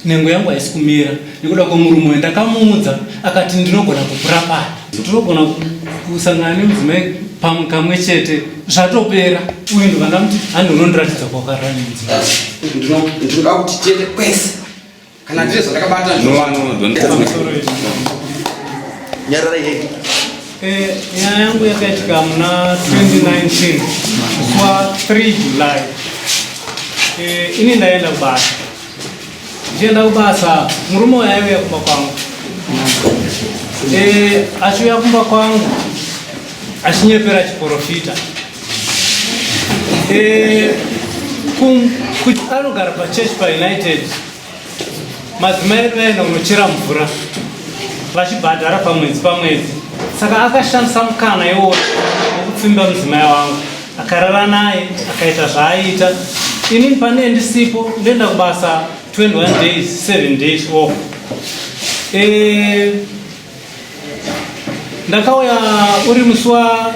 Nhengo yangu haisi kumira nekuda kwemurume uyu. Ndakamuudza akati ndinogona kukurapa. Tinogona kusangana nemudzimai pamwe kamwe chete zvatopera. Uyu ndobva ndamuti handi unondiratidza kwakarara nemudzimai. Ndinoda kuti tiende kwese kana ndine zvandakabata. Nyarara iye. Eh, nyaya yangu yakaitika muna 2019 musi wa 3 July. Eh, ini ndaenda kubasa. Ndichienda kubasa murume uyu aiuya kumba kwangu. Eh, achiuya kumba kwangu achinyepera chiporofita. Eh, anogara pachurch paUnited. Madzimai edu vaienda kunochera mvura vachibhadhara pamwedzi pamwedzi. Saka akashandisa mukana iwowo wekupfimba mudzimai wangu, akarara naye akaita zvaaiita. Inini pane ndisipo ndoenda kubasa 21 days 7 days off. Ndakauya uri musi wa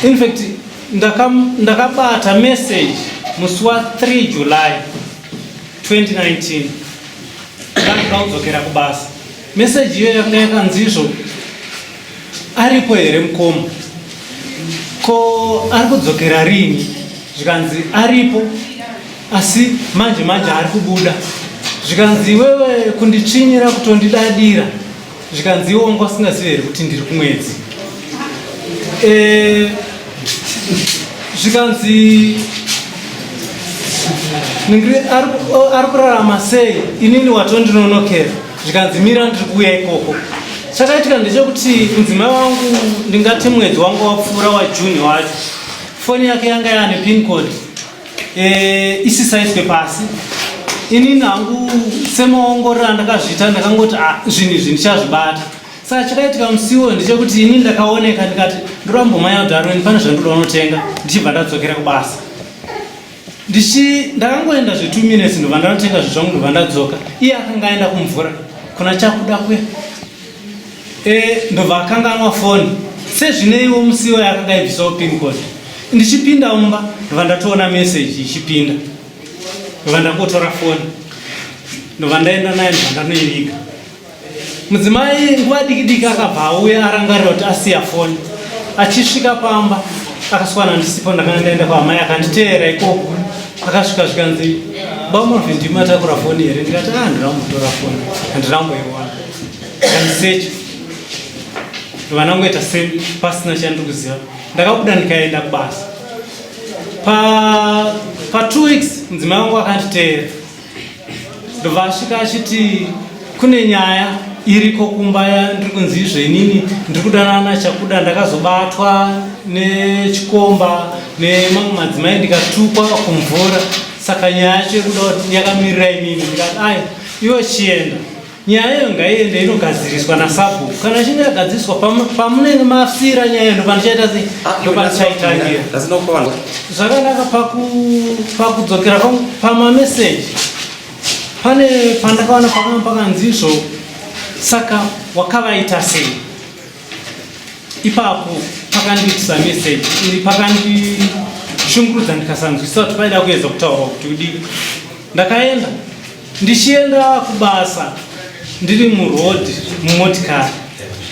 in fact ndakabata message musi wa 3 July 2019 ndakuda kudzokera kubasa. Message iyo yakanga yakanzi izvo, aripo here mukoma, ko ari kudzokera rini? Zvikanzi aripo, asi manje manje ari kubuda. Zvikanzi iwewe kunditsvinyira, kutondidadira. Zvikanzi iwe wanga usingazivi here kuti ndiri kumwedzi? Zvikanzi ari kurarama sei, inini watondinonokera. Zvikanzi mira, ndiri kuuya ikoko. Chakaitika ndechekuti mudzimai wangu, ndingati mwedzi wangu wapfuura waJune wacho, foni yake yanga yaane pin code isisaiswe pasi. Inini hangu semaongorero andakazviita ndakangoti zvinhu izvi ndichazvibata. Saka chakaitika musiwo ndechekuti inini ndakaoneka ndikati ndoda kumbomhanya kuDarwin, pane zvandoda kunotenga, ndichibva ndadzokera kubasa. Ndakangoenda zve 2 minutes, ndobva ndanotenga zvinhu zvangu, ndobva ndadzoka. Iye akanga aenda kumvura kuna Chakuda kuya. Ndobva akanganwa foni sezvineiwo musiwo yakanga ibvisawo pin code. Ndichipinda mumba ndobva ndatoona message ichipinda, ndobva ndangotora foni, ndobva ndaenda nayo, ndobva ndanoiviga. Mudzimai nguva diki diki akabva auya arangarira kuti asiya foni. Achisvika pamba akaswana ndisipo, ndakanga ndaenda kwaamai, akanditeera ikoko. Akasvika zvikanzi, baMorvin, ndimi matakura foni here? Ndikati handina kumbotora foni, handina kumboiona. Akandisecha, ndobva ndangoita se pasina chandiri kuziva. Ndakabuda ndikaenda kubasa. Pa 2 weeks mudzimai wangu akanditeera, ndobva asvika achiti kune nyaya iriko kumba, ndiri kunzi izvo inini ndiri kudanana Chakuda, ndakazobatwa nechikomba nemamwe madzimai ndikatukwa kumvura, saka nyaya yacho yekuda kuti yakamirira inini. Ndikati ayo iwe chienda, nyaya iyo ngaiende inogadziriswa nasabhuku. Kana ichinge yagadziriswa pamunenge mafira nyaya iyo, ndopandichaita sei, ndopandichaitangira zvakanaka. Pakudzokera kwangu pamameseji pane pandakaona pakanga pakanzi izvo, saka wakavaita sei? Ipapo pakandiitisa message iri pakandishungurudza, ndikasanzwisisa kuti paida kuedza kutaura kuti kudii. Ndakaenda, ndichienda kubasa, ndiri muroad mumotikari,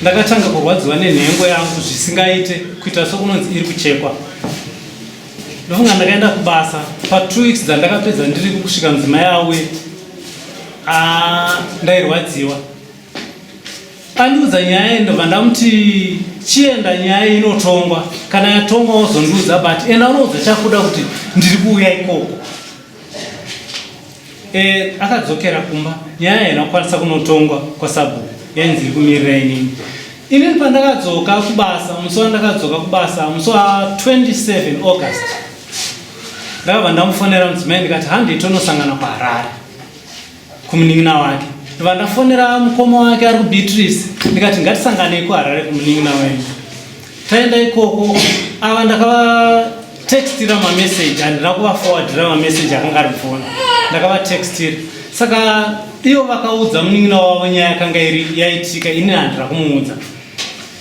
ndakatanga kurwadziwa nenhengo yangu zvisingaite, kuita sokunonzi iri kuchekwa. Ndofunga ndakaenda kubasa pa2 weeks dzandakapedza ndiri kusvika mudzimai auye, ndairwadziwa. Andiudza nyaya iyi, ndobva ndamuti chienda, nyaya inotongwa, kana yatongwa wozondiudza, but enda unoudza Chakuda kuti ndiri kuuya ikoko. Akadzokera kumba, nyaya haina kukwanisa kunotongwa kwasabhuku, yainzi iri kumirira inini. Inini pandakadzoka kubasa, musi wandakadzoka kubasa musi wa27 August, ndakabva ndamufonera mudzimai ndikati handei tonosangana kuHarare kumunin'ina wake. Ndobva ndafonera mukoma wake ari kuBeatrice ndikati ngatisanganei kuHarare kumunin'ina wenyu. Taenda ikoko, ava ndakavatextira mameseji, handina kuvaforwardira mameseji akanga ari mufoni, ndakavatextira. Saka ivo vakaudza munin'ina wavo nyaya yakanga iri yaitika, ini handina kumuudza.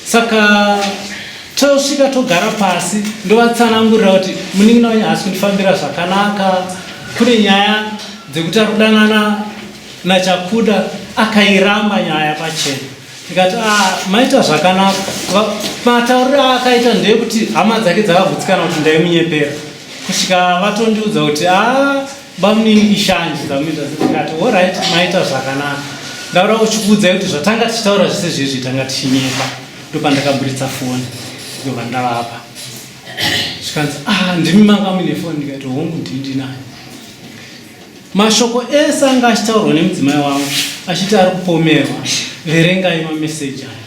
Saka tosvika togara pasi, ndovatsanangurira kuti munin'ina wenyu haasi kundifambira zvakanaka, kune nyaya dzekuti ari kudanana nachakuda akairamba nyaya pachena ndikati ah, maita zvakanaka matauriro aakaita ndeyekuti hama dzake dzakagutsikana kuti ndaimunyepera kusvika vatondiudza kuti a ah, bamunini ishanje dzamuita ndikati orit maita zvakanaka ndaura uchikuudzai kuti zvatanga tichitaura zvese zvezvi tanga tichinyepa ndopandakaburitsa foni ndobva ndavapa zvikanzi ah ndimi manga muine foni ndikati hongu ndii ndinayo Mashoko ese anga achitaurwa nemudzimai wangu achiti ari kupomerwa, verengai mameseji aya.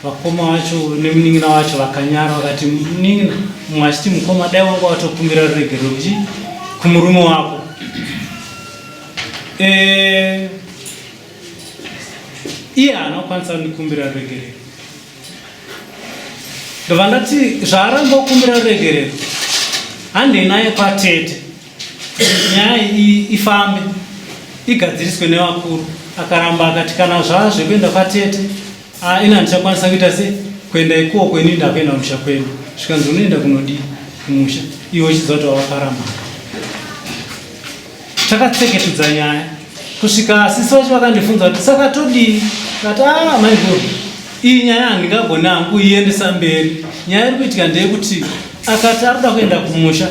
Vakoma vacho nemunin'ina wacho vakanyara vakati munin'ina, mumwe achiti mukoma dai wanga watokumbira ruregerero kuchi kumurume wako. E, iye haana kukwanisa kundikumbira ruregerero. Ndobva ndati zvaaramba kukumbira ruregerero handei naye kwatete nyaya iyi ifambe igadziriswe nevakuru akaramba akati kana zvaa zvekuenda kwatete ah, ini handichakwanisa kuita se kuenda ikoko ini ndakuenda kumusha kwedu zvikanzi unoenda kunodii kumusha iwe uchiziva kuti wawakaramba takatseketudza nyaya kusvika sisi vacho vakandifunza kuti saka todii kati a ah, maiguru iyi nyaya handingagoni hangu kuiendesa mberi nyaya iri kuitika ndeyekuti akati arikuda kuenda kumusha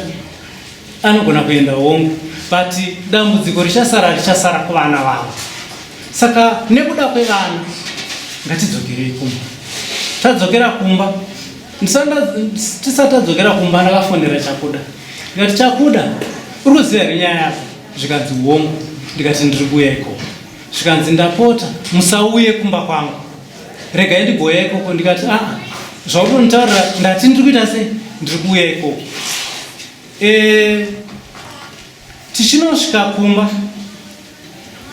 anogona kuenda hongu but dambudziko richasara richasara kuvana vangu saka nekuda kwevana ngatidzokerei kumba tadzokera kumba tisati tadzokera kumba ndakafonera chakuda ndikati chakuda uri kuziva here nyaya yako zvikanzi hongu ndikati ndiri kuuya ikoko zvikanzi ndapota musauye kumba kwangu regai ndigouya ikoko ndikati aa ah, zvauri kunditaurira ndati ndiri kuita sei ndiri kuuya ikoko e, tichinosvika kumba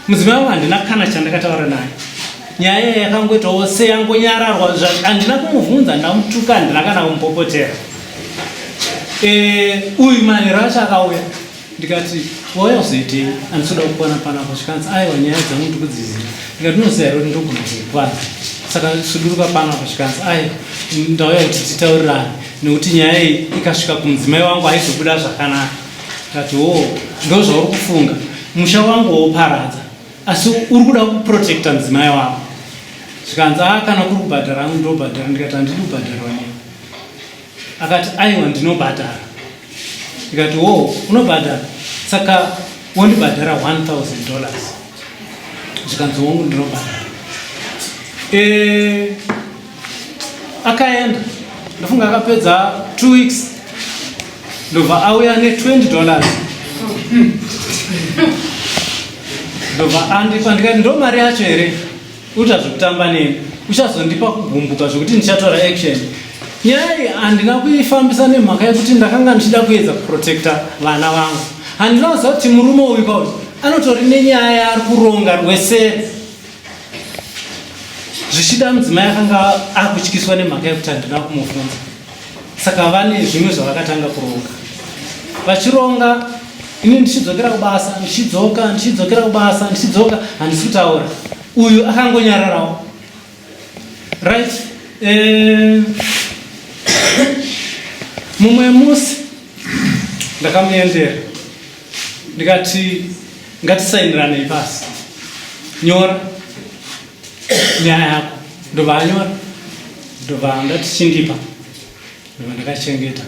mudzimai wangu handina kana chandakataura naye nyaya iya yakangoitawo seyangonyararwa handina kumubvunza ndamutuka handina kana kumupopotera e, uyu manheru acho akauya ndikati wauya kuzoitei handisi kuda kukwana panapa zvikanzi aiwa nyaya dzangu ndikudziziva ndikati unoziva here kuti ndogona kuzokukwanza saka suduruka panapa zvikanzi aiwa ndauya kuti titaurirane nekuti nyaya iyi ikasvika kumudzimai wangu haizobuda zvakanaka ndikati wo ndozvauri kufunga musha wangu woparadza asi uri kuda kuprotecta mudzimai wako zvikanzi a kana kuri kubhadhara angu ndobhadhara ndikati handidi kubhadharwa newe akati aiwa ndinobhadhara ndikati wo unobhadhara saka wondibhadhara 1000 dollars zvikanzi wongu ndinobhadhara e, akaenda ndofunga akapedza 2 weeks ndobva auya ne 20 dollars ndobva andipa ndikati ndo mari yacho here Uta zvekutamba neni uchazondipa kugumbuka zvekuti ndichatora action. Nyaya iyi handina kuifambisa nemhaka yekuti ndakanga ndichida kuedza kuprotecta vana vangu. Handina kuziva kuti murume uyu kauyu anotori nenyaya yaari kuronga rweseri. Zvichida mudzimai akanga akutyiswa nemhaka yekuti handina kumubvunza. Saka vane zvimwe zvavakatanga kuronga. Vachironga ini ndichidzokera kubasa, ndichidzoka, ndichidzokera kubasa, ndichidzoka, handisi kutaura. Uyu akangonyararawo. Right. Eh, mumwe musi ndakamuendera ndikati ngatisainiranei pasi nyora nyaya yako ndobva anyora ndobva ndati chindipa ndobva ndakachengeta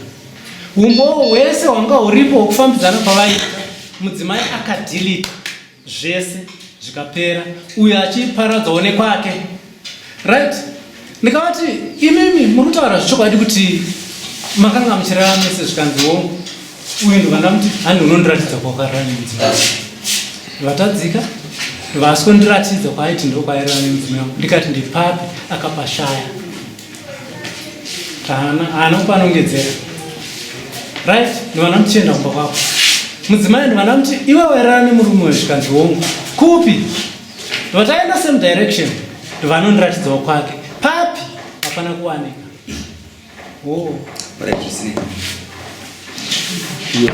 umbowo hwese hwanga huripo hwekufambidzana kwavaita mudzimai akadhilita zvese zvikapera uyo achiparadzawo nekwake right ndikavati imimi muri kutaura zvechokwadi kuti makanga muchirara mese zvikanzi hongu uyu ndobva ndamuti handi unondiratidza kwakarara nemudzimai vatadzika vaskondiratidza kwaaiti ndokwairara nemudzimai wangu ndikati ndipapi akapashaya haana kupanongedzera right ndobva ndamuti chienda kumba kwako mudzimai ndobva ndamuti iwe wairara nemurume uyu zvikanzi hongu kupi ndobva taenda same direction ndobva anondiratidzawo kwake papi hapana kuwanika Oh. Right, zvisinei. Iyo.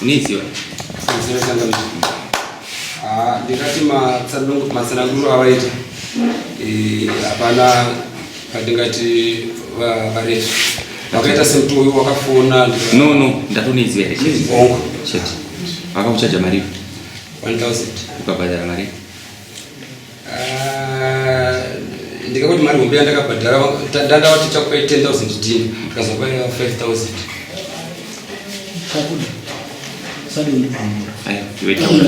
Unoiziva? Ah, ndingati matsananguriro avaita eh, hapana pandingati varesva vakaita sekuti uyu wakafona no no ndatoneiziva here chete chete. Vakakuchaja mari? 1000. Ukabhadhara mari? Ah, ndikakuti mari hombe yandakabhadhara ndandavati chakupai 10000 dini ndikazopa 5000. Chakuda usadi undibvumura. Aiwa, iwe taura.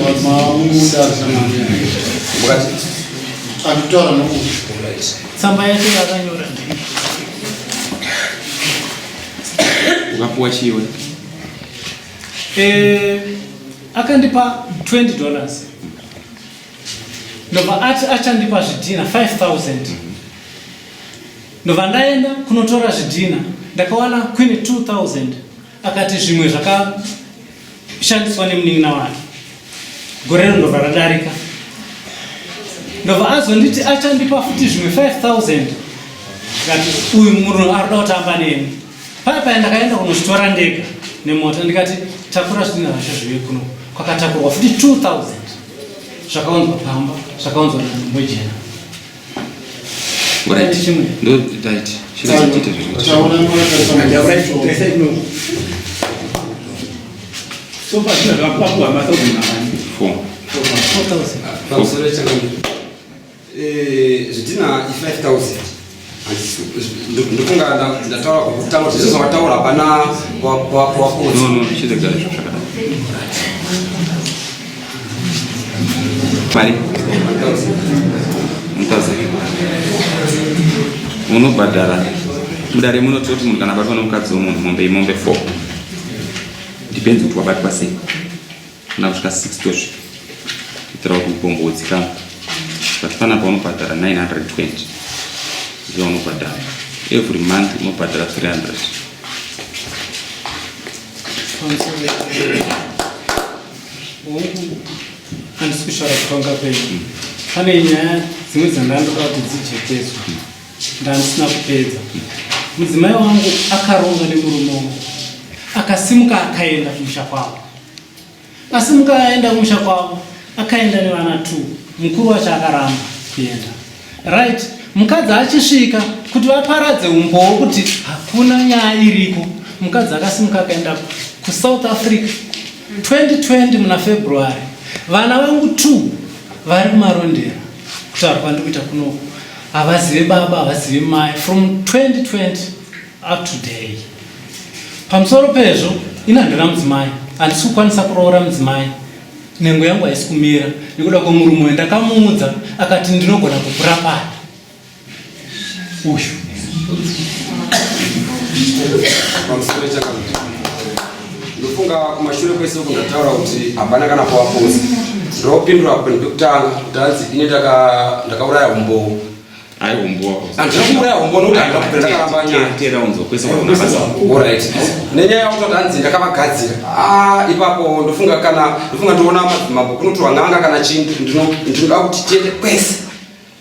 Mukati. Anditaura nokuti. Alright. Tsamba yacho yakanyora ndei? Ukapuwa chiwe? Akandipa $20, ndobva ati achandipa zvidhina 5000. Ndobva ndaenda kunotora zvidhina, ndakawana kuine 2000. Akati zvimwe zvakashandiswa nemunin'ina wake. Gore rino ndobva radarika, ndobva azonditi achandipa futi zvimwe 5000. Ndikati uyu munhu ari kuda kutamba neni. Paya paya ndakaenda kunozvitora ndega nemota, ndikati takura zvidhina zvacho zvive kuno. Kwakatakurwa futi 2000 zvakaunzwa pamba, zvakaunzwa naNombojena. Alright. Chimwe. Ndo right. Chinoita zviri. So far, zvino zvakapuwa ma1000 mangani? 4. 4000. Pamusoro changamire, zvidhina i5000. Ndofunga ndataura kutanga kuti zvese zvawataura hapana wapotsa. No, chirega izvo zvakadaro. Mari? 1000. Unobhadhara. Mudare munototi munhu kana abatwa nomukadzi womunhu, mombe imombe 4. Depends kuti wabatwa sei. Kana kusvika 6 tosvika. Kuitira kuti upombo hudzikame. But panapa unobhadhara 920. Ndiyo unobhadhara. Every month unobhadhara 300. Pamusoro, hongu, handisi kushora kutonga kwenyu. Pane nyaya dzimwe dzandandoda kuti dzijekeswe, ndandisina kupedza. Mudzimai wangu akaronga nemurume wangu, akasimuka akaenda kumusha kwavo. Asimuka aenda kumusha kwavo, akaenda nevana two. Mukuru wacho akaramba kuenda. Right, mukadzi achisvika kuti vaparadze umbowo kuti hakuna nyaya iriko, mukadzi akasimuka akaenda kuSouth Africa 2020 muna February. Vana vangu two vari kuMarondera, kutaura kwandiri kuita kunoku, havazive baba, havazive mai from 2020 up to day. Pamusoro pezvo, ini handina mudzimai, handisi kukwanisa kuroora mudzimai. Nhengo yangu haisi kumira nekuda kwemurume uyu. Ndakamuudza akati ndinogona kukurapa uyu. Pamusoro changamire, ndofunga kumashure kwese uku ndataura kuti hapana kana pawapotsa. Ndopindura pekutanga kuti hanzi ini ndakauraya umbowo. Aiwa, umbowo. Handina kuuraya umbowo nokuti handina kupera, ndakaramba nyaya. Tera unzwa kwese kwakuna basa. Alright. Nenyaya yakuti hanzi ndakavagadzira, ah, ipapo ndofunga kana ndofunga ndoona madzimambo kunotorwa n'anga kana chii. Ndinoda kuti tiende kwese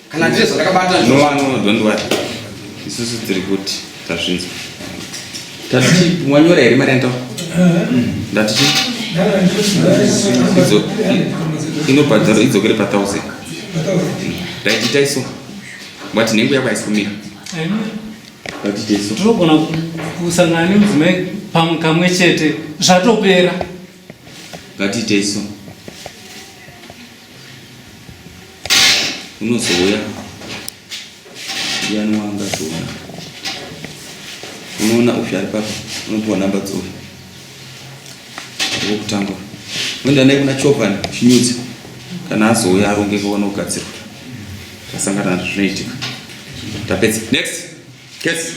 kana ndine zvandakabata. No, no, don't worry. Isusu tiri kuti tazvinzwa. Tati wanyora here mari yandaura? Ndati chi? Idzo inobhadhara idzokere pa 1000. Right, itai so. But nhengo yako haisi kumira. Right, itai so. Tinogona kusangana nemudzimai pamwe kamwe chete zvatopera. Ngatiitei so. Unozouya. Ndiani waangazoona? Unoona uyu ari papa, unopiwa namba dzouyu. Wokutanga. Unoenda naye kuna Chovan Chinyudzi. Kana azouya aronge kuona kugadzirwa. Tasangana nazvo zvinoitika. Tapedza. Next. Case.